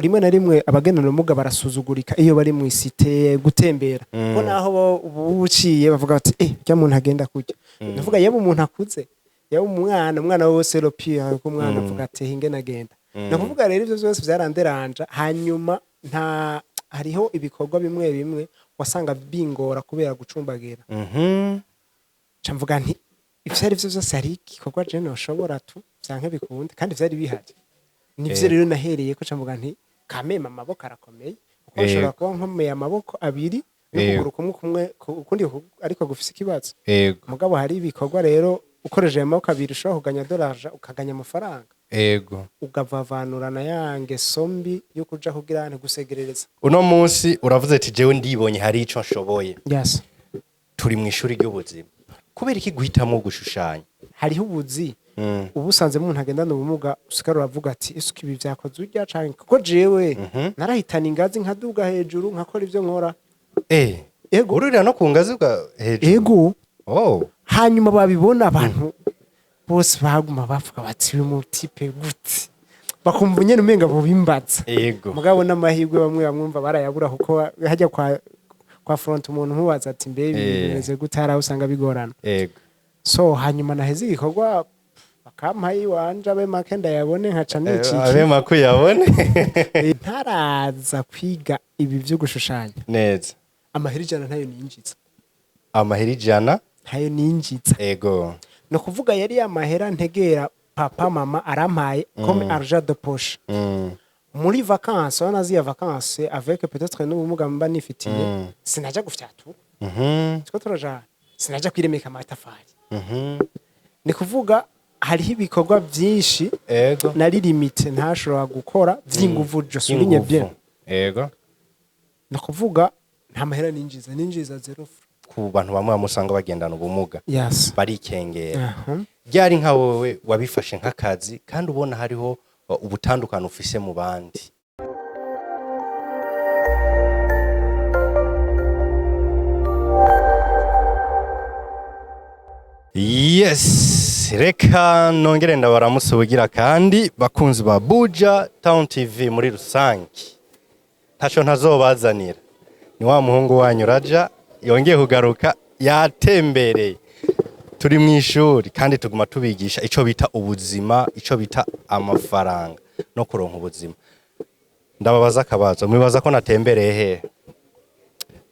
Rimwe na rimwe abagendana ubumuga barasuzugurika iyo bari mu i cité gutembera, ko naho uba uciye bavuga bati: "Eh, rya muntu agenda kurya." Ndavuga yaba umuntu akuze, yaba umwana wose, le pire ko umwana avuga ati: "Hinge nagenda." Nakuvuga rero ivyo vyose vyaranderanja. Hanyuma nta hariho ibikorwa bimwe bimwe wasanga bingora kubera gucumbagira. Ca mvuga nti ivyo ari vyo vyose, hari igikorwa je noshobora tu vyanke bikunde, kandi vyari bihari nivyo. Rero nahereye ko ca mvuga nti kameme amaboko arakomeye, kuko nshobora kuba nkomeye amaboko abiri n'ukuguru kumwe kumwe, ukundi ariko gufise ikibazo. Mugabo hari ibikorwa rero ukoresheje ayo maboko abiri ushobora kuganya doraja, ukaganya amafaranga, ukavavanura na ya ngeso mbi yo kuja kugira gusegerereza. Uno munsi uravuze ati: "Jewe ndibonye, hari ico nshoboye." Yes. Turi mu ishuri ry'ubuzima. Kubera iki guhitamwo gushushanya? Hariho ubuzi ubu usanze umuntu agendana ubumuga, usigara uravuga ati: "Isuka ibi vyakoze urya?" Canke kuko jewe narahitana ingazi nkaduga hejuru nkakora ivyo nkora. Ego. Ururira no ku ngazi bwa hejuru? Ego. Oh. Hanyuma babibona abantu bose baguma bavuga bati: "Uyu mu type gute?" Bakumva nyene umenga bobimbaza. Mugabo n'amahirwe bamwe bamwumva barayabura, kuko hajya kwa front umuntu nkubaza ati: "Mbe ibi bimeze gute?" Hari aho usanga bigorana. So hanyuma naheze igikorwa bakampa iwanje, abe make ndayabone, nkaca nicika. Abe makuyabone. Ntaraza kwiga ibi vyo gushushanya, neza, amahera 100 ntayo ninjiza. Amahera 100? Ntayo ninjiza. Ni ukuvuga yari yamahera ntegera papa mama arampaye comme argent de poche muri vacances. Aho naziye vacances avec peut-être n'ubumuga mba nifitiye, sinajya gufyatura, siko turajana, sinajya kwiremeka amatafari. Ni kuvuga hariho ibikorwa byinshi nari limité, ntashobora gukora vy'inguvu, je souligne bien. Inguvu. Ni ukuvuga nta mahera ninjiza, ninjiza zéro franc. Ku bantu bamwe bamwe usanga bagendana ubumuga barikengera. Ryari nka wowe wabifashe nk'akazi kandi ubona hariho ubutandukane ufise mu bandi? Yes, reka nongere ndabaramutse ubugira kandi, bakunzi ba Buja Town TV muri rusange. Ntaco ntazobazanira, ni wa muhungu wanyu Raja yongeye kugaruka, yatembereye. Turi mu ishuri kandi tuguma tubigisha ico bita ubuzima, ico bita amafaranga no kuronka ubuzima. Ndababaza akabazo: mwibaza ko natembereye hehe?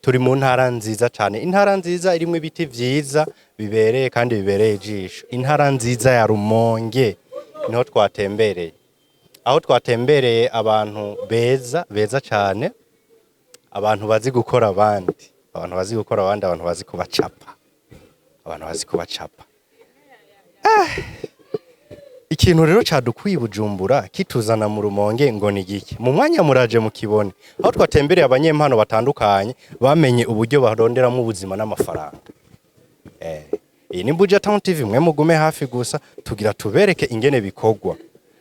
Turi mu ntara nziza cyane, intara nziza irimwo ibiti vyiza bibereye kandi bibereye ijisho, intara nziza ya Rumonge. Niho twatembereye, aho twatembereye abantu beza beza cyane, abantu bazi gukora abandi, abantu bazi gukora abandi, abantu bazi kubacapa, abantu bazi kubacapa. Ikintu rero cadukuye i Bujumbura kituzana mu Rumonge ngo ni giki? Mu mwanya muraje mukibone, aho twatembereye abanyempano batandukanye bamenye uburyo baronderamo ubuzima n'amafaranga. Iyi ni Buja Town TV, mwe mugume hafi gusa, tugira tubereke ingene bikorwa,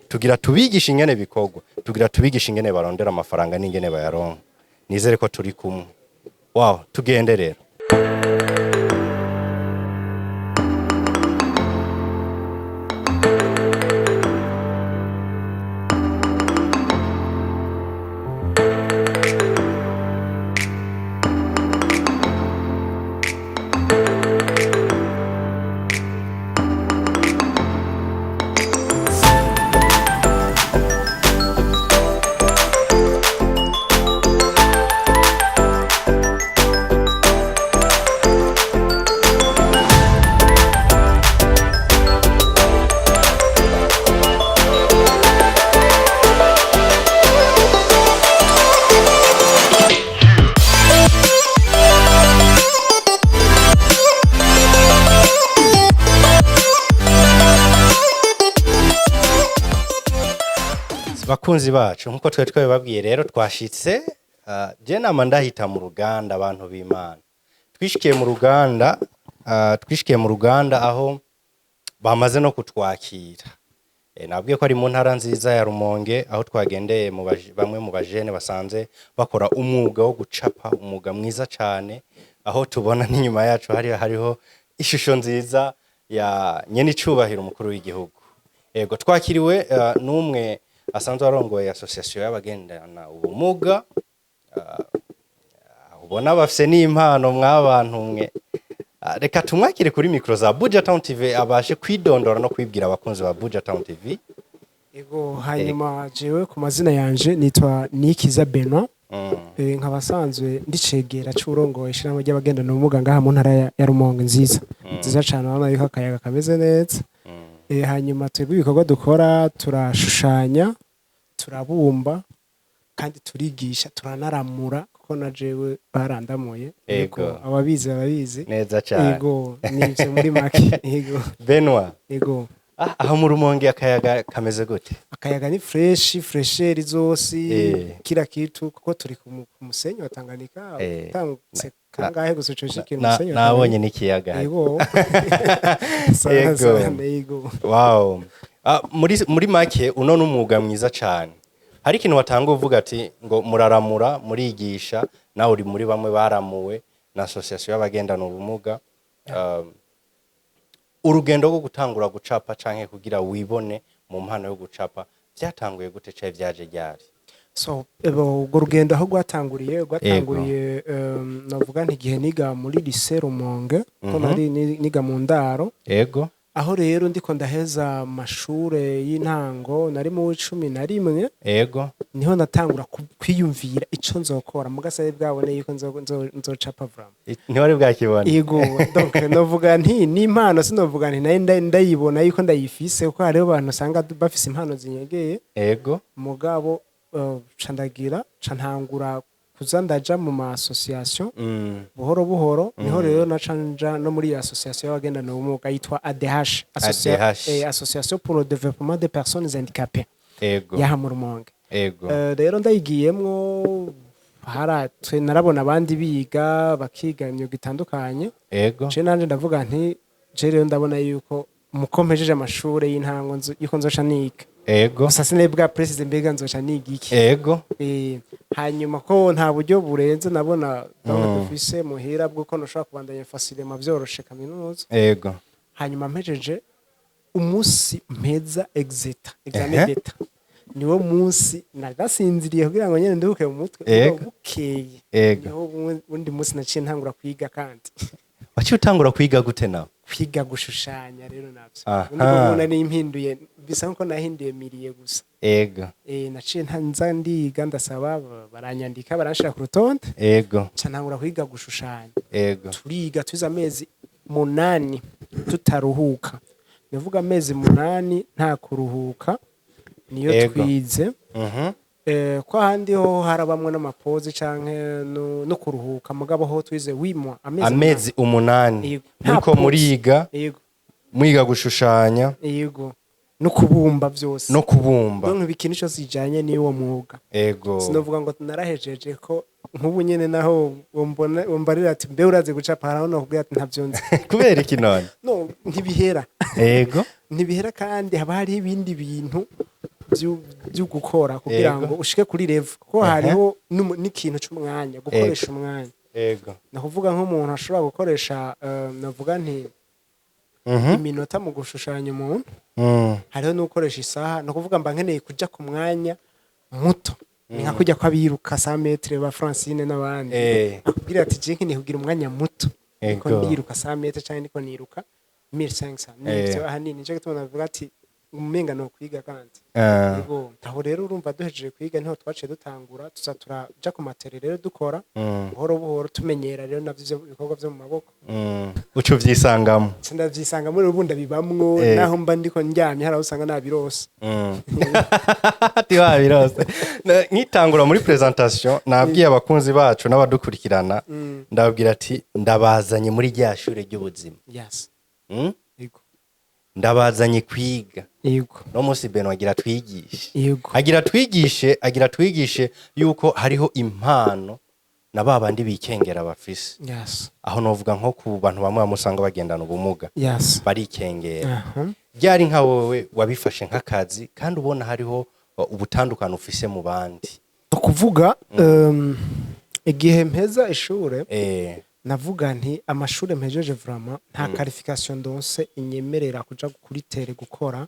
tugira tubigisha ingene bikorwa, tugira tubigisha ingene barondera amafaranga n'ingene bayaronka. Nizere ko turi kumwe. Wow, tugende rero. Bakunzi bacu, nkuko twari twabibabwiye rero, twashitse. Je nama ndahita mu ruganda, abantu b'Imana. Twishikiye mu ruganda, twishikiye mu ruganda aho bamaze no kutwakira. Nabwiye ko ari mu ntara nziza ya Rumonge, aho twagendeye mu bamwe mu bajene basanze bakora umwuga wo gucapa, umwuga mwiza cane, aho tubona n'inyuma yacu hari hariho ishusho nziza ya nyenicubahiro umukuru w'igihugu. Ego, twakiriwe n'umwe Asanzwe arongoye association y'abagendana ubumuga. Ubona bafise n'impano mw'abantu mwe. Reka tumwakire kuri micro za Buja Town TV, abashe kwidondora no kwibwira abakunzi ba Buja Town TV. Ego, hanyuma jewe ku mazina yanje nitwa Nikiza Benoit. Nkaba asanzwe ndicegera c'urongoye ishirahamwe ry'abagendana ubumuga ngaha mu ntara ya Rumonge nziza nziza cane. Urabona yuko akayaga kameze neza. Hanyuma twebwe ibikorwa dukora, turashushanya, turabumba, kandi turigisha, turanaramura, kuko na jewe barandamuye. Ego. Ababizi barabizi. Neza cyane. Ego, nivyo muri make, ego. Benoit. Ego. Aho mu Rumonge akayaga kameze gute? Akayaga ni fresh, fraîcheur zose, kila kitu, kuko turi ku musenyi wa Tanganyika. Utangutse kangahe gusa uco ushikira umusenyi wa Nabonye Tanganyika. n'ikiyaga. Ego. Sana sana, ego. Wow. Muri make uno n'umwuga mwiza cyane. Hari ikintu watanga uvuga ati ngo muraramura, murigisha, nawe uri muri bamwe baramuwe na association y'abagendana ubumuga. Urugendo rwo gutangura gucapa canke kugira wibone mu mpano yo gucapa vyatanguye gute canke vyaje ryari? So ebo, urwo rugendo aho rwatanguriye, navuga nti igihe niga muri lycée Rumonge, ko nari niga mu ndaro. Aho rero ndiko ndaheza amashure y'intango, nari mu w'11, niho natangura kwiyumvira ico nzokora, mugasabe bwabone yuko nzocapa vraiment. Ntiwari bwakibona. Yego, donc novuga nti n'impano, sinovuga nti nayo ndayibona yuko ndayifise, kuko hariho abantu usanga bafise impano zinyegeye. Mugabo ca ndagira, ca ntangura kuza ndaja mu ma association buhoro buhoro. Niho rero naca nja no muri iyo association y'abagendana ubumuga yitwa ADH. ADH. Association pour le développement des personnes handicapées yaha mu Rumonge. Rero ndayigiyemwo, haratwe narabona abandi biga, bakiga imyuga itandukanye. Je nanje ndavuga nti je rero ndabona yuko muko mpejeje amashure y'intango yuko nzoca niga. Gusa sinari bwa précise mbega nzoca niga iki. Hanyuma ko nta buryo burenze nabona, donc dufise muhira bw'uko ntushobora kubandanya facilement vyoroshe kaminuza. Hanyuma mpejeje, umunsi mpeza exeta, examen d'État, niwo munsi narasinziriye kugira ngo nyene nduhuke mu mutwe. Ubwo bukeye niho wundi munsi naciye ntangura kwiga kandi. Waciye utangura kwiga gute nawe? Kwiga gushushanya rero navyo ubundi bwo ubona nimpinduye, bisa nkuko nahinduye miriye gusa. Naciye nza ndiga, ndasaba, baranyandika, baranshira ku rutonde. Nca ntangura kwiga gushushanya. Turiga, twize amezi 8 tutaruhuka, ndavuga amezi 8 nta kuruhuka, niyo twize. Ko ahandi ho harabamwe n'ama pause canke no kuruhuka, mugabo ho twize 8 mois, amezi Amezi 8. Yego. Nta Muriko pause. muriga, mwiga gushushanya. Yego, no kubumba byose. No kubumba. Donc ikintu cyose kijanye n'uwo mwuga. Sinovuga ngo narahejeje, ko nk'ubu nyene naho wombona wombarira ati mbe urazi gucapa, haraho nokubwira ati ntavyo nzi. Kubera iki none? No ntibihera. Ntibihera, kandi haba hariho ibindi bintu vyo gukora kugira ngo ushike kuri level, kuko hariho n'ikintu c'umwanya, gukoresha umwanya. Ni ukuvuga nk'umuntu ashobora gukoresha, navuga nti iminota mu gushushanya umuntu, hariho n'ukoresha isaha. Ni ukuvuga mba nkeneye kuja ku mwanya muto, ni nka kujya kw'abiruka 100 mètres ba Francine n'abandi, akubwira ati je nkeneye kugira umwanya muto, niko ndiruka 100 mètres canke niko niruka 1500. Nivyo ahanini nico gituma navuga ati umenga no kwiga kandi. Yego, aho rero urumva duhejeje kwiga niho twaciye dutangura tuza turaja ku ma terrain rero, dukora buhoro buhoro, tumenyera rero navyo ivyo bikorwa vyo mu maboko. Uca uvyisangamo. Nca ndavyisanga muri ubu, ndabibamwo. Naho mba ndiko ndyamye, hari aho usanga nabirose. Ati wabirose. Nkitangura muri presentation nabwiye abakunzi bacu n'abadukurikirana, ndababwira ati ndabazanye muri rya shure ry'ubuzima. Yego. Ndabazanye kwiga. No munsi Benoit agira twigishe. Agira twigishe yuko hariho impano na ba bandi bikengera bafise. Aho novuga nko ku bantu bamwe bamwe usanga bagendana ubumuga, barikengera. Ryari nka wowe wabifashe nk'akazi kandi ubona hariho ubutandukane ufise mu bandi? Ni ukuvuga igihe mpeza ishure, navuga nti amashure mpejeje vraiment nta qualification ndonse inyemerera kuja kuri terrain gukora,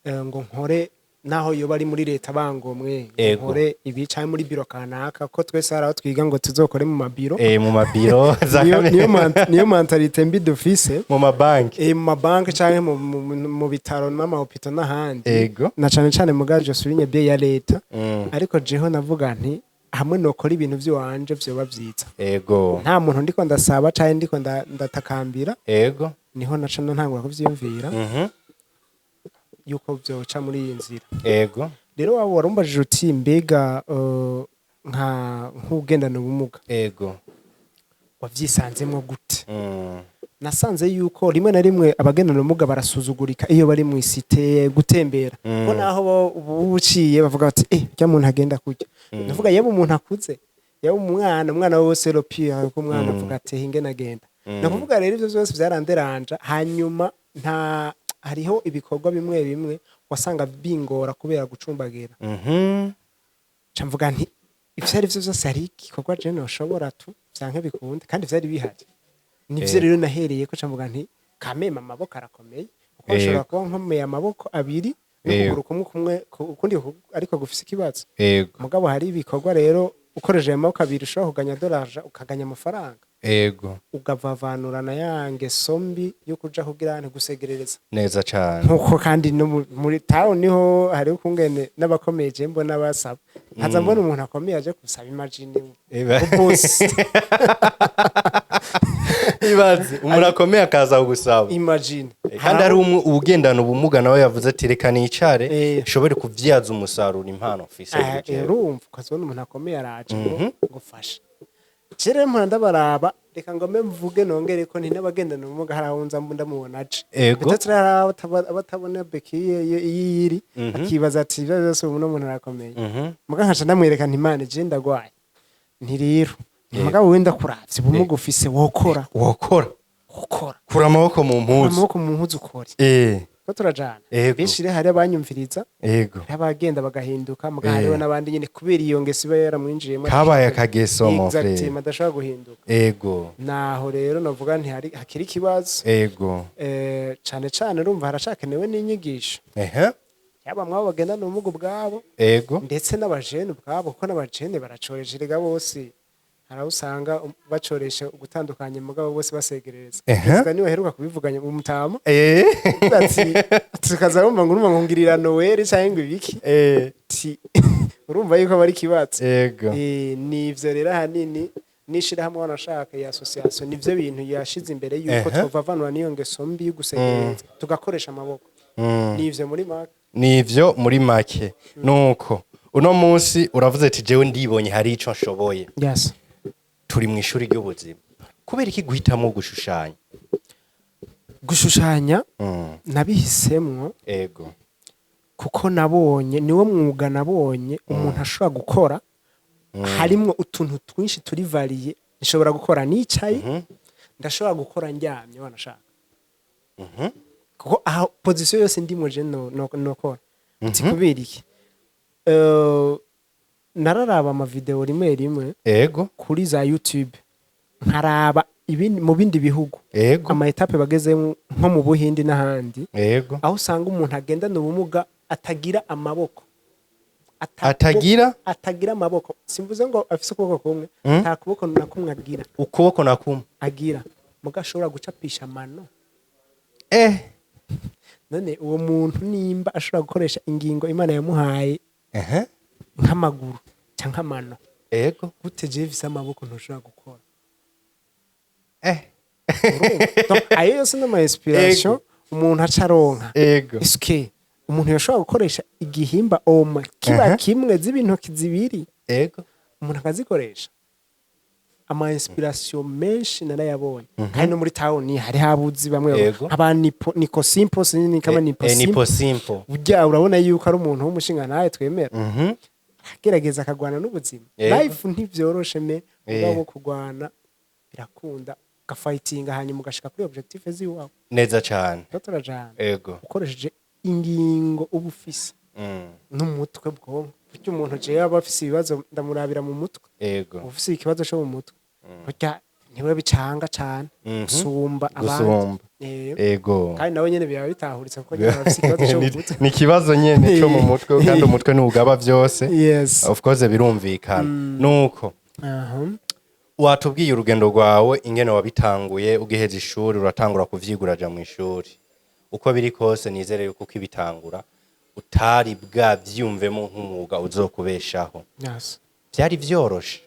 ngo nkore Naho yoba ari muri leta bangomwe, nkore ibi canke muri biro kanaka, ko twese hari aho twiga ngo tuzokore mu mabiro. Mu mabiro za Niyo mentalité mbi dufise. Mu mabanki. Mu mabanki canke mu bitaro n'ama hôpitaux n'ahandi. Na cane cane mugaje souligne bien ya leta. Ariko jeho navuga nti hamwe nokora ibintu vy'iwanje vyoba vyiza, nta muntu ndiko ndasaba canke ndiko ndatakambira. Niho naca ntangura kuvyiyumvira yuko vyoca muri iyi nzira. Rero waba warumbajije uti mbega nka nk'ugendana ubumuga wavyisanzemwo gute? Nasanze yuko rimwe na rimwe abagendana ubumuga barasuzugurika iyo bari mu i cité gutembera, ko naho uba uciye bavuga bati: "Eh, rya muntu agenda kurya." Ndavuga yaba umuntu akuze, yaba umwana, umwana wese le pire, ko umwana avuga ati: "Hinge nagenda." Nakuvuga rero ivyo vyose vyaranderanja. Hanyuma nta hariho ibikorwa bimwe bimwe wasanga bingora kubera gucumbagira. Nca mvuga nti ivyo ari vyo vyose hari igikorwa je noshobora tu vyanke bikunde, kandi vyari bihari. Nivyo rero nahereye ko nca mvuga nti kameme amaboko arakomeye, kuko nshobora kuba nkomeye amaboko abiri n'ukuguru kumwe kumwe ukundi ariko gufise ikibazo. Mugabo hari ibikorwa rero ukoresheje amaboko abiri ushobora kuganya doraja, ukaganya amafaranga, ukavavanura na ya ngeso mbi yo kuja kugira ntigusegerereza. Neza cane. Nkuko kandi no muri town niho hariho ukungene n'abakomeye je mbona basaba, nkaza mbona umuntu akomeye aje gusaba, imagine boss. Ibaze umuntu akomeye akaza kugusaba. Imagine. Kandi hari uwugendana ubumuga nawe yavuze ati: "Reka nicare nshobore kuvyaza umusaruro impano mfise." Ah, urumva ukazibona umuntu akomeye araje ngo fasha. Je rero mpora ndabaraba, reka ngome mvuge nongere ko nti n'abagendana ubumuga hari aho nza ndamubona aje. Peut-être hari aho abatabona béquille iyo iri, akibaza ati: "Ibyo byose ubu muntu arakomeye." Muga nkaca ndamwereka nti: "Imana, je ndagwaye." Nti rero mugabo wenda kuravye ubumuga ufise wokora. Wokora. Wokora. Kura amaboko mu mpuzu. Amaboko mu mpuzu ukore. Ko turajana. Benshi rero hari abanyumviriza, hari abagenda bagahinduka, muga hariho n'abandi nyine kubera iyo ngeso iba yaramwinjiyemo. Kabaye akageso mon Exactement, frère. adashobora guhinduka. Naho rero navuga nti hari hakiri ikibazo. Cane cane urumva haracakenewe n'inyigisho, yaba mwabo bagendana ubumuga ubwabo, ndetse n'abajene ubwabo, kuko n'abajene baracoresha erega bose. Hari aho usanga bacoresha ugutandukanya, mugabo bose basegerereza. Perezida niwe aheruka kubivuganya umutama, ati tukaza wumva ngo urumva ngo ngirira Noël cyangwa ngo ibiki. Ati urumva yuko bari kibazo. Ni ivyo rero ahanini n'ishirahamwe wanashaka ya association, nivyo bintu yashize imbere yuko twovavanura n'iyo ngeso mbi yo gusegereza, tugakoresha amaboko. Nivyo muri make. Nivyo muri make. Nuko uno munsi uravuze ati: "Jewe ndibonye hari ico nshoboye." Yes. Turi mu ishuri ry'ubuzima. Kubera iki guhitamo gushushanya? Gushushanya nabihisemwo kuko nabonye niwo mwuga nabonye umuntu ashobora gukora harimwo utuntu twinshi turi varié. Nshobora gukora nicaye, ndashobora gukora ndyamye wanashaka, kuko aho position yose ndimo je nokora. Uti kubera iki? Nararaba ama vidéo rimwe rimwe kuri za YouTube, nkaraba ibindi mu bindi bihugu, ama étapes bagezemo nko mu Buhindi n'ahandi, aho usanga umuntu agendana ubumuga atagira amaboko. Atagira? Atagira amaboko. Simvuze ngo afise ukuboko kumwe, nta kuboko na kumwe agira. Ukuboko na kumwe. Agira, muga ashobora gucapisha amano. None uwo muntu nimba ashobora gukoresha ingingo Imana yamuhaye nk'amaguru cyangwa amano, gute jewe mfise amaboko ntushobora gukora? Urumva? Donc, ayo yose n'ama inspiration umuntu aca aronka. Eske umuntu yashobora gukoresha igihimba oma kiba kimwe z'ibintoki zibiri, umuntu akazikoresha? Ama inspiration menshi narayabonye, kandi no muri town hari habuzi bamwe aba nipo niko simple, sinini kama nipo Nipo simple. Simple. Burya urabona yuko ari umuntu w'umushinga nawe twemera, agerageza akagwana n'ubuzima. Life ntivyoroshe me, mugabo kugwana birakunda, ugafightinga hanyuma ugashika kuri objectif ziwawe. Neza cane. Rero turajana. Ukoresheje ingingo uba ufise n'umutwe, bwonko. Burya umuntu jewe aba afise ibibazo ndamurabira mu mutwe. Uba ufise ikibazo cyo mu mutwe, burya Niwe bicanga cane gusumba abandi. Gusumba. Kandi nawe nyene biba bitahuritse, kuko nyene bafise ikibazo cyo mu mutwe. Ni ikibazo nyene cyo mu mutwe, kandi umutwe ntugaba vyose. Of course, birumvikana nuko watubwiye urugendo rwawe, ingene wabitanguye ugiheza ishuri, uratangura kuvyiga, uraja mu ishuri. Uko biri kose, nizere yuko ukibitangura utari bwavyumvemo nk'umwuga uzokubeshaho. Vyari vyoroshe?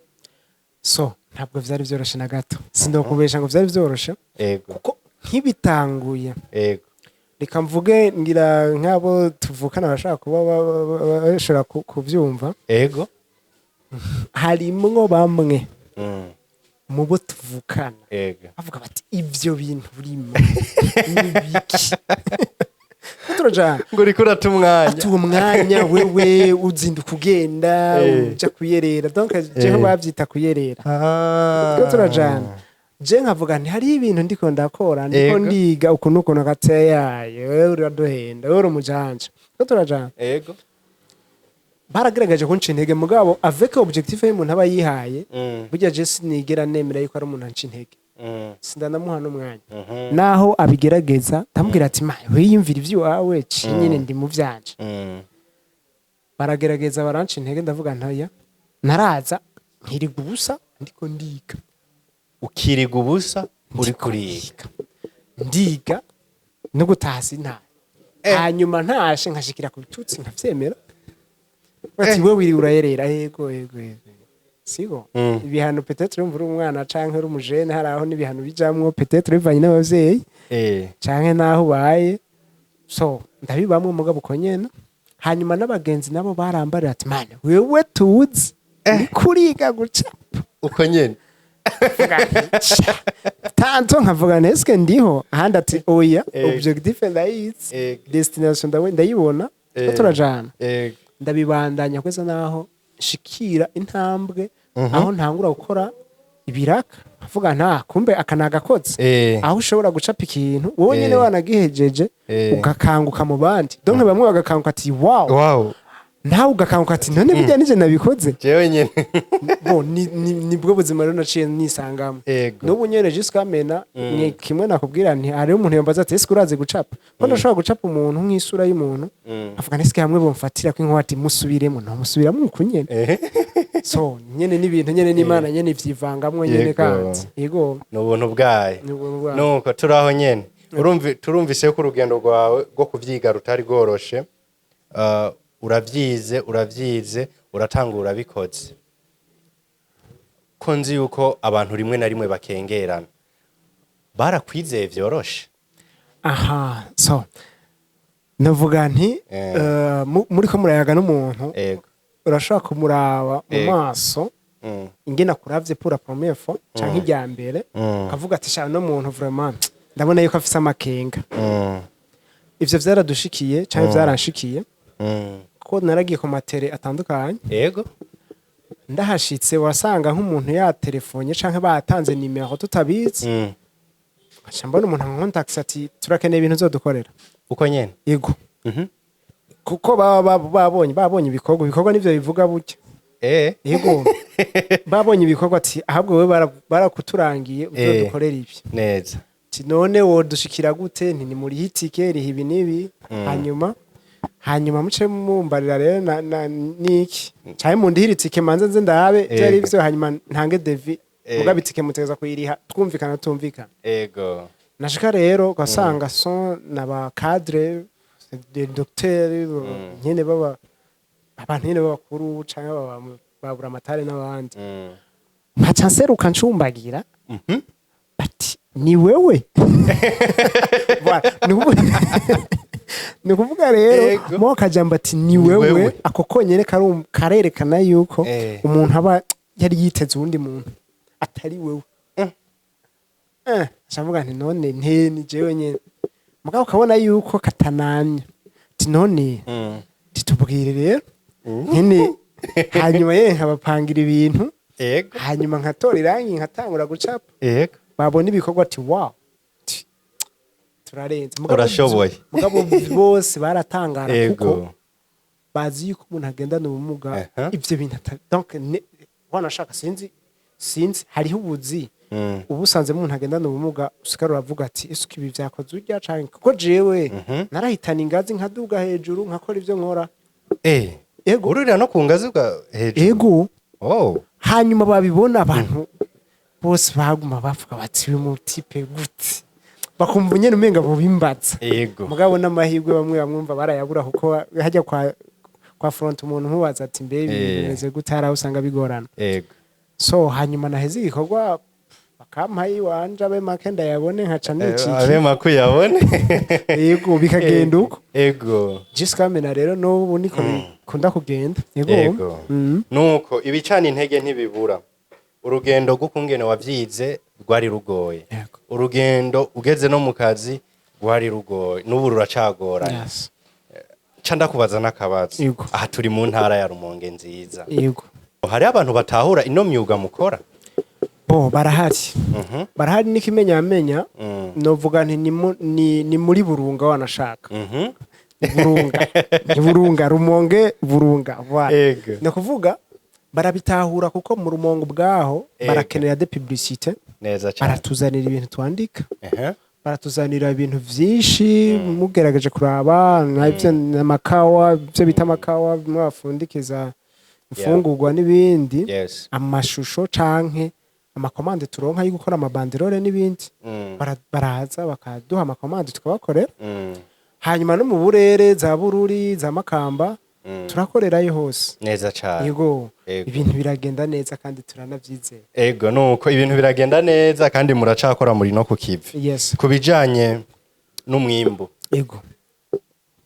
So, ntabwo vyari vyoroshe na gato, sindokubesha ngo vyari vyoroshe, kuko nkibitanguye, reka mvuge, ngira nk'abo tuvukana bashaka kuba bashobora kuvyumva. Harimwo bamwe mu bo tuvukana bavuga bati: "Ivyo bintu urimo ni biki?" Turajana. Ngo uriko urata umwanya. Ati: "Uwo mwanya wewe uzinduka ugenda uja kuyerera." Donc jeho bavyita kuyerera. Turiko turajana, je nkavuga nti hariho ibintu ndiko ndakora, ndiko ndiga uku n'ukuntu. Agateyaye: "Wewe uraduhenda, wewe uri umujanja." Turiko turajana? Ego. Baragerageje kunca intege, mugabo avec objectif y'umuntu aba yihaye, burya je sinigera nemera yuko ari umuntu anca intege. Sindanamuha n'umwanya. Naho abigerageza, ndamubwira ati: "Ma wiyumvira ivy'iwawe, ci nyine ndi mu vyanje." Baragerageza baranca intege, ndavuga ntoya, naraza nkiriga ubusa ndiko ndiga. Ukiriga ubusa uri Ndiko kuriga? Ndiga no gutaha sintahe. Hanyuma ntashe nkashikira ku bitutsi, nkavyemera, bati: "We wiri urayerera." Yego, siko. Ibihano, peut-être urumva uri umwana canke uri umujene, hari aho n'ibihano bijamwo, peut-être bivanye n'abavyeyi canke n'aho ubaye. So ndabibamwe, mugabo uko nyene. Hanyuma n'abagenzi nabo barambarira ati: "Mane, wewe tuzi uriko uriga gucapa." Uko nyene. Tanto nkavuga nti: "Eske ndiho?" Ahandi ati: "Oya, objectif ndayizi, destination ndayibona." Ko turajana? Ego. Ndabibandanya kugeza naho nshikira intambwe aho ntangura gukora ibiraka, nkavuga nta kumbe aka ni agakozi, aho ushobora gucapa ikintu wowe nyene wanagihejeje, ugakanguka mu bandi. Donc bamwe bagakanguka ati: "Wow." Nawe ugakanguka ati: "None bijya nije nabikoze?" Jewe nyene. Bo nibwo buzima rero naciye nisangamo. N'ubu nyene jusqu'à maintenant, ni kimwe nakubwira nti hariho umuntu yambaza ati: "Ese urazi gucapa?" Ko ndashobora gucapa umuntu nk'isura y'umuntu, avuga nti: "Ese hamwe bomfatira ko inkuba?" Ati: "Musubiremo." No musubiramo uku nyene. So nyene n'ibintu nyene n'Imana nyene ivyivangamwo nyene. Kandi yego. Ni ubuntu bwayo. Ni ubuntu bwayo. Nuko turi aho nyene. Turumvise ko urugendo rwawe rwo kuvyiga rutari rworoshe. Uravyize, uratanga, urabikoze. Ko nzi yuko abantu rimwe na rimwe bakengerana, barakwizeye vyoroshe? Aha, so navuga nti muriko murayaga n'umuntu, urashobora kumuraba mu maso, ingene akuravye pour la première fois canke irya mbere, ukavuga ati: "Sha, no muntu vraiment ndabona yuko afise amakenga." Ivyo vyaradushikiye canke vyaranshikiye, ko naragiye ku ma terrain atandukanye. Ndahashitse, wasanga nk'umuntu yatelefonye canke batanze nimero tutabizi, nkaca mbona umuntu ankontakise ati: "Turakeneye ibintu uzodukorera." Uko nyene? Yego. Kuko baba babonye ibikorwa nivyo bivuga burya. Yego, babonye ibikorwa, ati: "Ahubwo wewe barakuturangiye, uzodukorera ibi." Ati: "None wodushikira gute?" Nti: "Nimurihe itike, riha ibi n'ibi, hanyuma muce mumbarira rero na niki, canke mundihire itike, manze nze ndabe ivyo ari vyo, hanyuma ntange devis." Mugabo itike mutegeza kuyiriha, twumvikana tumvikana. Nashika rero ugasanga son na ba cadre de docteur nyene, baba abantu nyene b'abakuru canke baba babura amatare n'abandi. Nkaca nseruka ncumbagira, bati: "Ni wewe?" Voilà, ni ukuvuga rero mo kajambo ati: "Ni wewe?" Wewe. Ako konyene karerekana yuko umuntu aba yari yiteze uwundi muntu atari wewe. Aca nti: "None nte ni jewe nyene?" Mugabo ukabona yuko katanamye, ati: "None titubwire rero nyene." Hanyuma ye nkabapangira ibintu, hanyuma nkatora irangi, nkatangura gucapa. Babona ibikorwa ati: "Wow." Ati: "Turarenze." Urashoboye. Mugabo bose baratangara, kuko bazi yuko umuntu agendana ubumuga ivyo bintu donc wanashaka, sinzi, hariho ubuzi. Ubu usanze umuntu agendana ubumuga, usigara uravuga ati: "Ese ibi vyakoze urya?" Canke kuko jewe narahitana ingazi, nkaduga hejuru, nkakora ivyo nkora. Ego. Ururira no ku ngazi bwa hejuru? Ego. Hanyuma babibona abantu bose, baguma bavuga bati: "Uyu mutipe gute?" Bakumva nyene umenga bobimbaza. Mugabo n'amahirwe, bamwe bamwumva barayabura, kuko hajya kwa front umuntu nkubaza ati: "Mbe ibi bimeze gute?" Hari aho usanga bigorana. So hanyuma naheze igikorwa, bakampa iwanje, abe make ndayabone, nkaca niciki. Abe makuyabone. Yego, bikagenda uko. Jusqu'à maintenant rero, n'ubu niko bikunda kugenda, yego. Nuko ibicana intege ntibibura. Urugendo rw'ukungene wavyize rwari rugoye. Urugendo ugeze no mu kazi rwari rugoye, n'ubu ruracagoranye. Ca ndakubaza n'akabazo. Yego. Aha turi mu ntara ya Rumonge nziza. Yego. Hariho abantu batahura ino myuga mukora? Bo barahari. Barahari n'ikimenyamenya. Novuga nti ni muri Burunga wanashaka. Burunga ni Burunga, Rumonge, Burunga, voilà. Ni ukuvuga barabitahura, kuko mu Rumonge ubwaho barakenera de publicité. Neza cyane. Baratuzanira ibintu twandika, baratuzanira ibintu vyinshi. Mugerageje kuraba nk'ivyo amakawa, ibyo bita amakawa, bimwe bafundikiza imfungurwa n'ibindi, amashusho canke ama commandes turonka yo gukora ama banderoles n'ibindi. Baraza bakaduha ama commandes, tukabakorera. Hanyuma no mu burere, za Bururi, za Makamba, turakorerayo hose. Neza cyane. Yego. Ibintu biragenda neza kandi turanavyizeye. Ego, nuko ibintu biragenda neza kandi muracakora, muri no ku kivi. Yes. Ku bijanye n'umwimbu,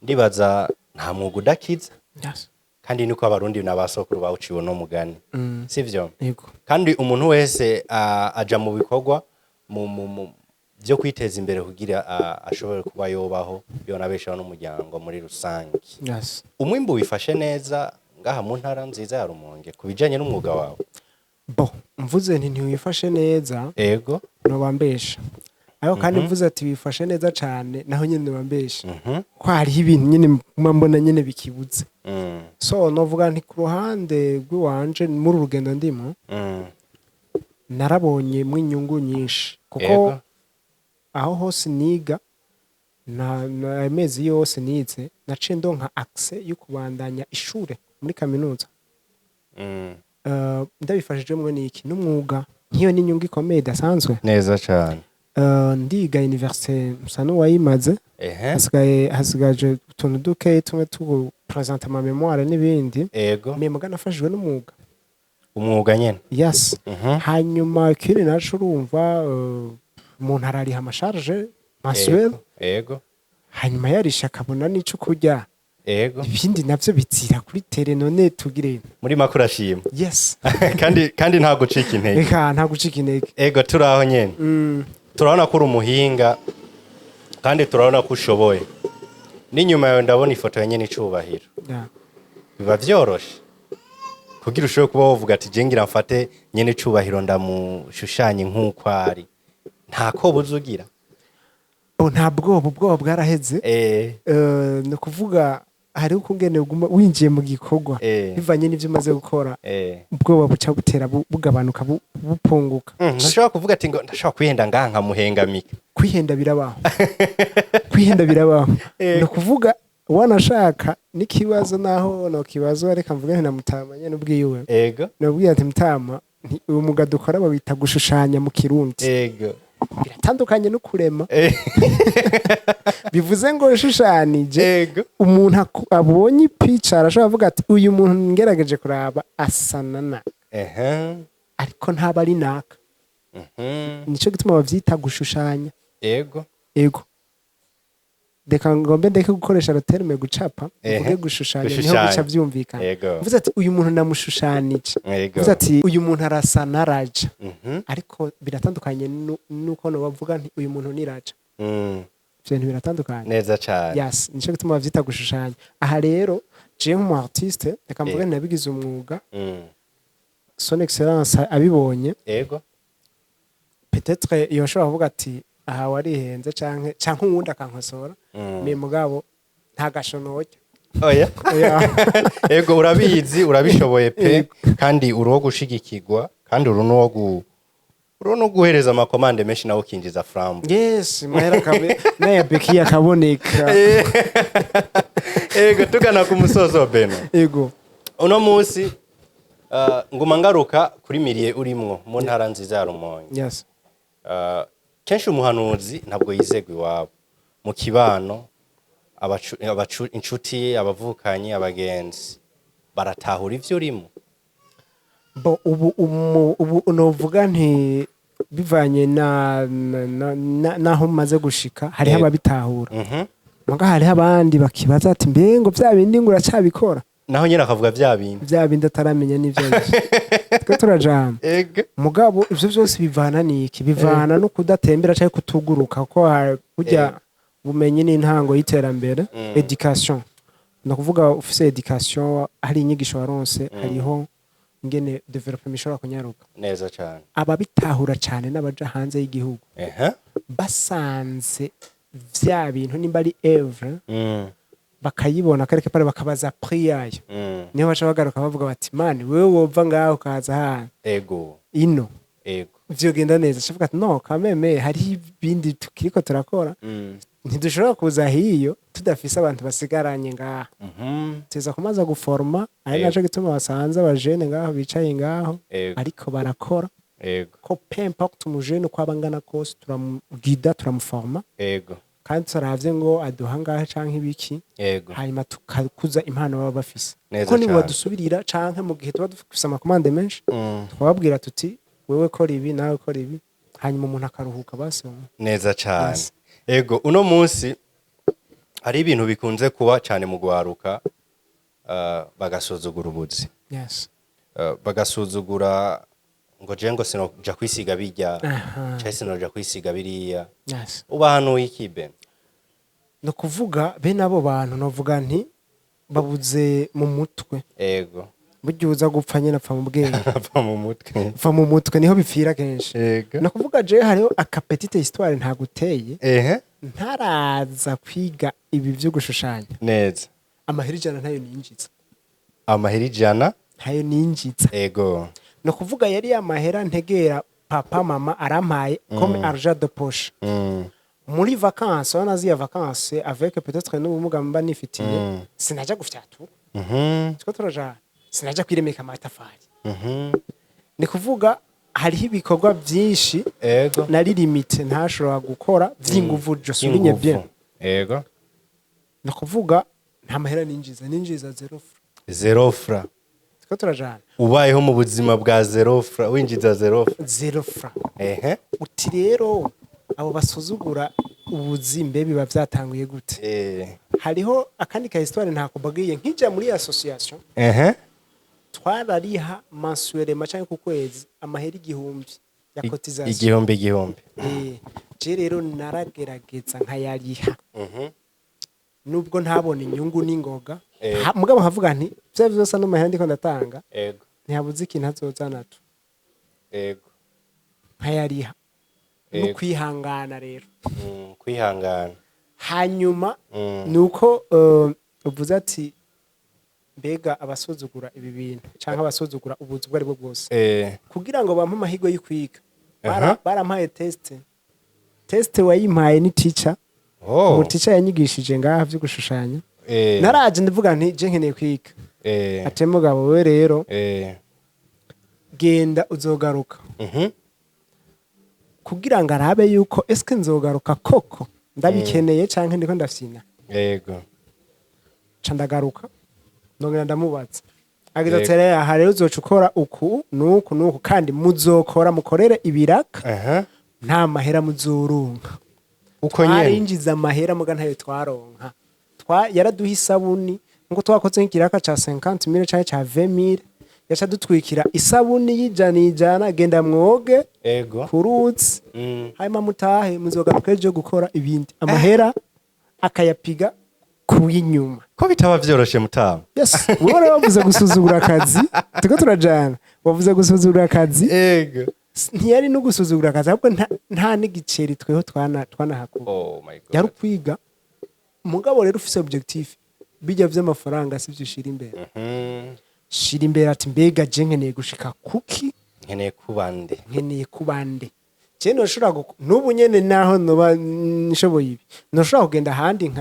ndibaza nta mwuga udakiza. Kandi niko Abarundi n'abasokuru bawuciwe no mugani, sivyo? Yego. Kandi umuntu wese aja mu bikorwa mu byo kwiteza imbere kugira ashobore kuba yobaho, yonabeshaho n'umuryango muri rusange. Umwimbu wifashe neza ngaha mu ntara nziza ya Rumonge ku bijanye n'umwuga wawe? Bo mvuze nti ntiwifashe neza, nobambesha. Ariko kandi mvuze ati wifashe neza cane, naho nyene nobambesha, ko hariho ibintu nyene mba mbona nyene bikibuze. So novuga nti ku ruhande rw'iwanje, muri uru rugendo ndimo, narabonyemwo inyungu nyinshi, kuko aho hose niga na amezi yose nize, naciye ndonka accès yo kubandanya ishure muri kaminuza. Ndabifashijwemwo n'iki? N'umwuga. Nk'iyo ni inyungu ikomeye idasanzwe. Neza cane. Ndiga université, nsa n'uwayimaze. Hasigaje utuntu dukeyi tumwe tugu présenta ama mémoire n'ibindi. Mais muga nafashijwe n'umwuga. Umwuga nyene. Yes. Hanyuma ikindi naco, urumva, umuntu arariha ama charges mensuel. Hanyuma yarisha, akabona n'ico kurya. Ibindi navyo bizira kuri tere. None tugire? Muri make urashima. Yes. Kandi nta gucika intege. Reka, nta gucika intege. Ego, turi aho nyene. Turabona ko uri umuhinga kandi turabona ko ushoboye. N'inyuma yawe ndabona ifoto ya nyene icubahiro. Biba vyoroshe kugira ushobore kuba wovuga ati: "Je ngira mfate nyene icubahiro ndamushushanye nk'uko ari"? Nta koba ugira? Oh, nta bwoba, ubwoba bwaraheze. Ni ukuvuga hariho ukungene uguma winjiye mu gikorwa, bivanye n'ivyo umaze gukora, ubwoba buca butera bugabanuka, bupunguka. Ntushobora kuvuga ati ngo ndashobora kwihenda ngaha nkamuhengamika? Kwihenda birabaho, kwihenda birabaho. Ni ukuvuga wanashaka n'ikibazo, naho nokibazo, reka mvuge nti na mutama nyene ubwiwe, nabwiye ati: "Mutama, uyu mwuga dukora bawita gushushanya mu Kirundi. Biratandukanye no kurema." Bivuze ngo ushushanije, umuntu abonye ipica arashobora kuvuga ati: "Uyu muntu ngerageje kuraba asana na," ariko ntaba ari naka. Nico gituma bavyita gushushanya. Ego, reka ngombe ndeke gukoresha le terme gucapa, mvuge gushushanya, niho Gushushanya. bica vyumvikana. Mvuze ati: "Uyu muntu namushushanije," mvuze ati: "Uyu muntu arasa na Raja," ariko biratandukanye nuko nobavuga nti: "Uyu muntu ni Raja." Ivyo bintu biratandukanye. Neza cane. Yes, nico gituma bavyita gushushanya. Aha rero jewe nk'umu artiste, reka mvuge nabigize umwuga, Son Excellence abibonye, peut-être yoshobora kuvuga ati: "Aha warihenze," canke uwundi akankosora. Mais mugabo nta gasho norya. Oya. Oya. Ego, urabizi, urabishoboye pe. Kandi uri uwo gushigikirwa, kandi uri n'uwo Urabona guhereza ama commandes menshi, nawe ukinjiza frambo. Yes, mahera kabe n'aya beki akaboneka. Ego, tugana ku musozo, Beno. Ego. Uno munsi nguma ngaruka kuri milieu urimwo mu ntara nziza ya Rumonge. Kenshi umuhanuzi ntabwo yizegwa iwabo mu kibano, inshuti, abavukanyi, abagenzi baratahura ivyo urimo. Bo ubu novuga nti bivanye naho maze gushika, hariho ababitahura. Muga hariho abandi bakibaza ati: "Mbe ngo vya bindi ngo uracabikora?" Naho nyine akavuga vya bindi. Vya bindi ataramenya n'ivyo arivyo, twe turajana. Mugabo ivyo vyose bivana n'iki? Bivana no kudatembera canke kutuguruka, kuko burya ubumenyi ni intango y'iterambere. Education, ni ukuvuga ufise education, hari inyigisho waronse, hariho ingene development ishobora kunyaruka. Neza cyane. Ababitahura cane n'abaja hanze y'igihugu, basanze vya bintu nimba ari œuvre, bakayibona quelque part, bakabaza prix yayo, niho baca bagaruka bavuga bati: "Man, wewe wova ngaho ukaza hano ino, vyogenda neza." Shavuga ati: "No kameme, hari ibindi tukiriko turakora, ntidushobora kuza hiyo tudafise abantu basigaranye ngaha." Tuza kumaza guforma, ari naco gituma basanze abajene ngaho bicaye ngaho, ariko barakora, ko peu importe umujene uko aba angana kose, turamugida, turamuforma, kandi turavye ngo aduha ngahe canke ibiki, hanyuma tukakuza impano baba bafise, Neza ko nibo cane. badusubirira, canke mu gihe tuba dufise ama commandes menshi, tukababwira tuti: "Wewe kora ibi, nawe kora ibi," hanyuma umuntu akaruhuka basoma. Neza cyane. Yes. Ego, uno munsi hari ibintu bikunze kuba cyane mu gwaruka, bagasuzugura ubuzi, bagasuzugura ngo je ngo sinoja kwisiga bijya, canke sinoja kwisiga biriya. Ubahanuye iki, Ben? Ni ukuvuga bene abo bantu novuga nti babuze mu mutwe. Burya uza gupfa nyine apfa mu bwenge. Apfa mu mutwe. Apfa mu mutwe, niho bipfira kenshi. Ni ukuvuga jewe hariho aka petite histoire ntaguteye. Ntaraza kwiga ibi byo gushushanya, amahera 100 ntayo ninjiza. Amahera 100? Ntayo ninjiza. Ni ukuvuga yari yamahera ntegera papa, mama arampaye comme argent de poche muri vacances. Urabona ziriya vacances, avec peut-être n'ubumuga mba nifitiye, sinajya gufyatura. Two turajana, sinajya kwiremeka amatafari. Ni kuvuga hariho ibikorwa byinshi nari limité, ntashobora gukora vy'inguvu, je souligne bien. Inguvu. Ni ukuvuga nta mahera ninjiza, ninjiza zéro franc. Zéro franc. Two turajana. Ubayeho mu buzima bwa zéro franc, winjiza zéro franc. Zéro franc. Uti rero abo basuzugura ubuzimbe biba byatanguye gute? Hariho akandi ka histoire ntakubwiye. Nkija muri association, twarariha mensuellement cyangwa ku kwezi amahera 1000 ya cotisation. 1000 1000. Je rero naragerageza nkayariha, nubwo ntabona inyungu n'ingoga. Mugabo nkavuga nti vya vyose ano mahera ndiko ndatanga, ntihabuze ikintu azozana tu. Nkayariha no kwihangana rero. Kwihangana. Hanyuma ni uko uvuze ati mbega abasuzugura ibi bintu cyangwa abasuzugura ubuzi ubwo ari bwo bwose, kugira ngo bampe amahirwe yo kwiga, barampaye test. Test wayimpaye ni teacher. Umu teacher yanyigishije ngaha byo gushushanya. Naraje ndavuga nti je nkeneye kwiga. Ati: "Mugabo we rero, genda uzogaruka." Kugira ngo arabe yuko eske nzogaruka koko ndabikeneye canke ndiko ndafyina. Ca ndagaruka, ndongera ndamubaza, agize ati: "Rero aha rero uzoca ukora uku nuku nuku, kandi muzokora mukorere ibiraka, nta mahera muzoronka." Uko nyene. Twarinjiza amahera muga ntayo twaronka. Yaraduha isabuni nkuko twakoze nk'ikiraka ca 50 mille canke ca 20 mille, yaca dutwikira isabuni y'ijana ijana: "Genda mwoge ku ruzi, hanyuma mutahe, muzogaruka ejo gukora ibindi." Amahera akayapiga kuyinyuma. Ko bitaba vyoroshe, mutama. Yes, wowe rero wavuze gusuzugura akazi, turiko turajana, wavuze gusuzugura akazi. Ntiyari no gusuzugura akazi, ahubwo nta n'igiceri tweho twanahakura. Oh my God. Yari ukwiga. Mugabo rero ufise objectif, bijya vy'amafaranga sivyo ushira imbere. Shira imbere ati: "Mbega je nkeneye gushika kuki?" Nkeneye kuba nde? Nkeneye kuba nde? Je noshobora n'ubu nyene, naho noba nshoboye ibi, noshobora kugenda ahandi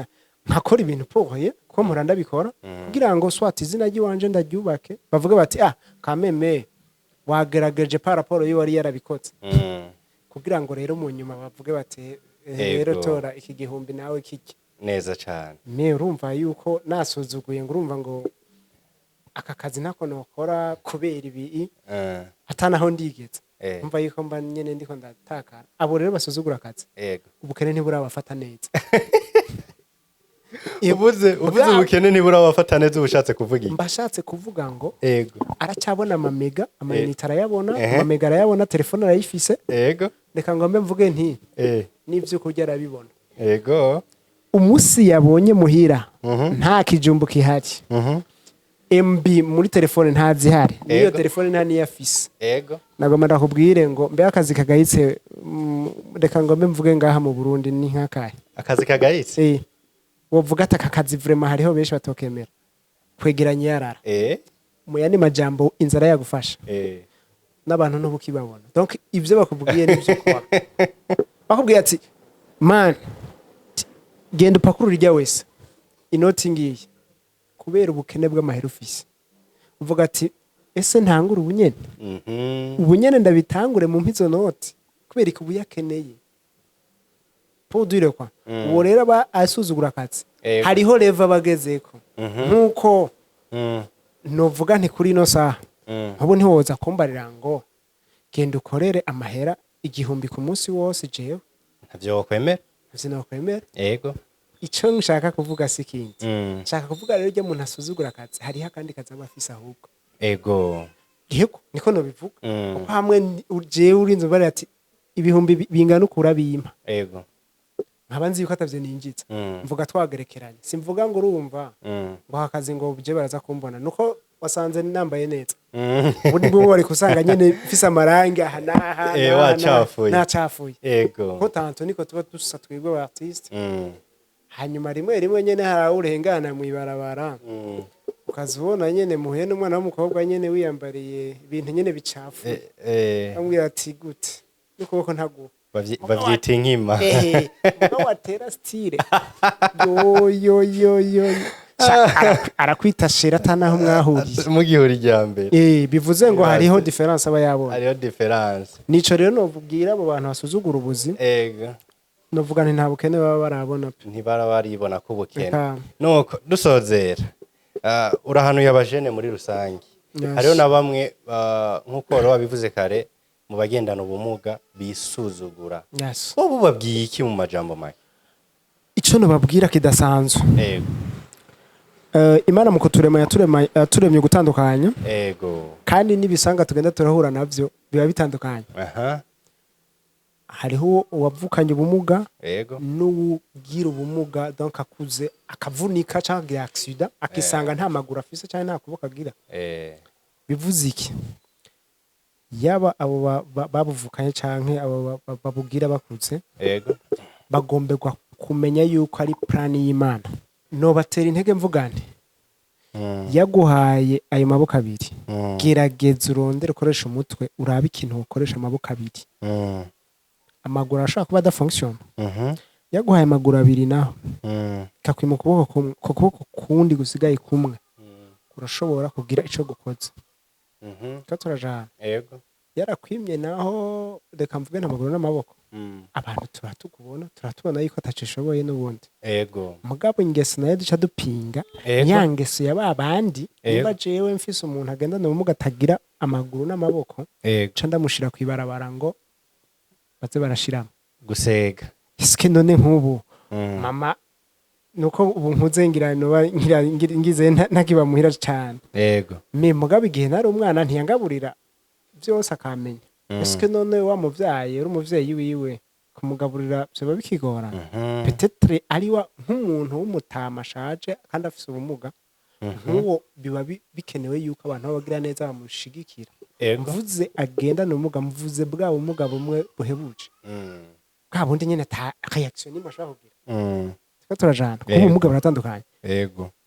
nkakora ibintu pohoye ko mpora ndabikora, kugira ngo soit izina ry'iwanje ndaryubake, bavuge bati: "Ah, kameme wagerageje par rapport yo wari yarabikoze." Kugira ngo rero mu nyuma bavuge bati: "Rero tora iki gihumbi nawe kiki." Neza cane. Me urumva yuko nasuzuguye ngo urumva ngo aka kazi ntako nokora kubera ibi, atanaho ndigeze, umva yuko mba nyene ndiko ndatakara. Abo rero basuzugura akazi, ubukene ntiburabafata neza. Uvuze ubukene ntiburabafata neza, ubushatse kuvuga iki? Mbashatse kuvuga ngo aracyabona amamega, amayinite arayabona, amamega arayabona, telefone arayifise. Reka ngo mbe mvuge nti n'ibyo kurya arabibona. Umunsi yabonye muhira nta kijumbu kihari, MB muri telefone ntazihari, n'iyo telefone nta niyo afise, nagomba ndakubwire ngo mbe akazi kagayitse, reka ngo mbe mvuge ngaha mu Burundi, ni nk'akahe? Akazi kagayitse? Wovuga ati aka kazi vraiment hariho benshi batokemera kwegeranya yarara. Mu yandi majambo, inzara yagufasha n'abantu n'ubukibabona. Donc ibyo bakubwiye nibyo ukora. Bakubwiye ati: "Man, genda upakurure irya wese, inoti ngiyi," kubera ubukene bw'amahera ufise, uvuga ati: "Ese ntangure ubunyene? Ubunyene ndabitangure mu mpizo noti?" Kubera ko ubu yakeneye pour dire quoi. Uwo rero aba asuzugura akazi. Hariho level bagezeko, nkuko novuga nti kuri ino saha, nkubu ntiwoza kumbarira ngo genda ukorere amahera 1000 ku munsi wose, jewe Ntavyo wokwemera. Sinokwemera. Ico nshaka kuvuga si ikindi. Nshaka kuvuga rero, iyo umuntu asuzugura akazi, hariho akandi kazi aba afise ahubwo. Yego, niko nobivuga. Kuko hamwe jewe urinze ubarira ati ibihumbi bingana ukura bimpa, nkaba nzi yuko atavyo ninjiza, mvuga twagerekeranye, simvuga ngo urumva ngo aka kazi ngo je baraza kumbona nuko wasanze nambaye neza. Ubu nibwo bari kusanga nyene mfise amarangi aha n'aha n'aha, Wacafuye. Nacafuye. Ko tantôt niko tuba dusa twebwe aba artiste. Hanyuma rimwe rimwe nyene hari aho urengana mw'ibarabara, ukaza ubona nyene muhuye n'umwana w'umukobwa nyene wiyambariye ibintu nyene bicafuye, amubwira ati: "Gute n'ukuboko ntaguha." Bavyita inkima. Mugabo watera style, yo yo yo yo. Sha, arakwita chéri atanaho mwahuriye. Mugihura irya mbere. Bivuze ngo hariho différence aba yabonye. Hariho différence. Nico rero nobwira abo bantu basuzugura ubuzi, novuga nti nta bukene baba barabona pe. Ntibara baribona ko ubukene. Eka. Nuko dusozera, urahanuye abajene muri rusange. Hariho na bamwe, nk'uko wari wabivuze kare, mu bagendana ubumuga bisuzugura. Wowe ubabwiye iki mu majambo make? Ico nobabwira kidasanzwe, Imana mu kuturema yaturemye gutandukanya, kandi n'ibisanga tugenda turahura navyo biba bitandukanye. Hariho uwavukanye ubumuga n'uwugira ubumuga, donc akuze akavunika cyangwa akagira accident, akisanga nta maguru afise cyangwa nta kuboko agira. Bivuze iki? Yaba abo babuvukanye canke abo babugira bakuze, bagomberwa kumenya yuko ari plan y'Imana. Nobatera intege mvuga nti yaguhaye ayo maboko abiri, gerageza urondere ukoresha umutwe, urabe ikintu ukoresha amaboko abiri. Amaguru arashobora kuba adafonctionne. Yaguhaye amaguru abiri naho, kakwima ukuboko kumwe, ku kuboko kundi gusigaye kumwe urashobora kugira ico gukoze. Ko turajana? Yego. Yarakwimye naho, reka mvuge nta maguru n'amaboko, abantu tuba turatubona yuko atacishoboye n'ubundi. Mugabo ingeso nayo duca dupinga, ya ngeso ya ba bandi. Niba jewe mfise umuntu agendana ubumuga atagira amaguru n'amaboko, ca ndamushira kw'ibarabara ngo baze barashiramo Gusega. Eske none nk'ubu, mama, nuko ubu nkuze ngira noba ngize ntakiba muhira cane, me mugabo igihe nari umwana ntiyangaburira byose akamenya. Eske none wa muvyaye, uri umuvyeyi wiwe, kumugaburira vyoba bikigorana? Peut-être ari wa nk'umuntu w'umutama ashaje kandi afise ubumuga, nk'uwo biba bikenewe yuko abantu b'abagira neza bamushigikira. Mvuze agendana ubumuga, mvuze bwa bumuga bumwe buhebuje, bwa bundi nyene ata réaction nimwe ashobora kugira. Turiko turajana? Kuko ubumuga buratandukanye.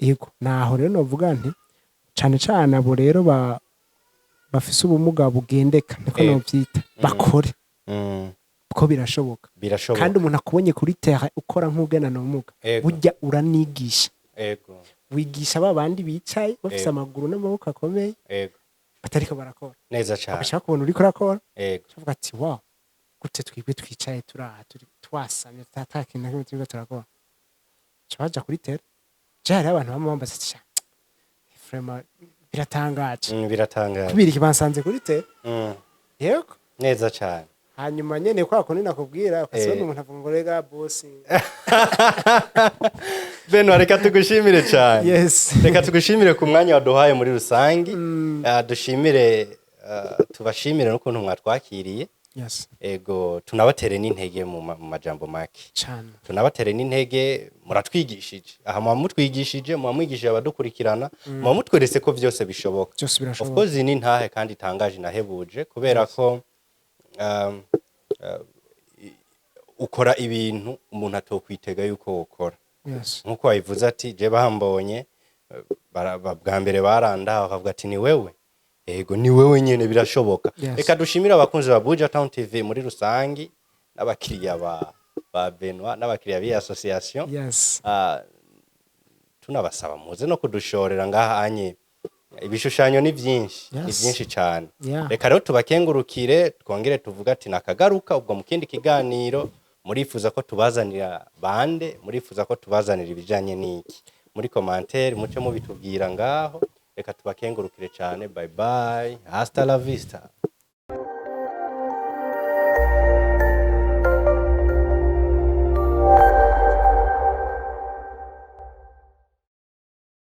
Yego, naho rero novuga nti cane cane abo rero ba bafise ubumuga bugendeka, niko novyita, bakore, kuko birashoboka. Birashoboka. Kandi umuntu akubonye kuri terrain ukora nk'ugendana ubumuga, burya uranigisha, wigisha ba bandi bicaye bafise amaguru n'amaboko akomeye batariko barakora. Neza cyane. Bagashaka kubona uriko urakora, bavuga ati: "Wow, gute twebwe twicaye turaha, turi twasamye, ata kintu na kimwe turiko turakora?" Ca baja kuri terrain, je hariho abantu bamwe bambaza ati: "Sha, vraiment biratangaje." Biratangaje. Kubera iki bansanze kuri terrain? Yego. Neza cyane. Hanyuma nyene kwa kundi nakubwira, ukasibona umuntu avuga ngo: "Rega bosi." Benoit, reka tugushimire cyane. Reka tugushimire ku mwanya waduhaye muri rusange. Dushimire, tubashimire n'ukuntu mwatwakiriye. Ego, tunabatere n'intege mu majambo make. Cane. Tunabatere n'intege. Muratwigishije aha, muba mutwigishije, muba mwigishije abadukurikirana, muba mutweretse ko byose bishoboka. Byose Of birashoboka. course, ni ntahe kandi itangaje, inahebuje, kubera ko ukora ibintu umuntu atokwitega yuko wokora. Nkuko wabivuze ati: "Je bambonye bwa mbere baranda bakavuga ati: 'Ni wewe?' Ego, ni wewe nyene, birashoboka." Reka dushimire abakunzi ba Buja Town TV muri rusangi, n'abakiriya ba Benoit, n'abakiriya b'iyi association. Tunabasaba muze no kudushorera ngaha anye, ibishushanyo ni byinshi, ni byinshi cyane. Reka rero tubakengurukire, twongere tuvuga ati nakagaruka. Ubwo mu kindi kiganiro murifuza ko tubazanira bande? Murifuza ko tubazanira ibijanye n'iki? Muri commentaire muce mubitubwira ngaho. Reka tubakengurukire cyane. Bye bye, hasta la vista.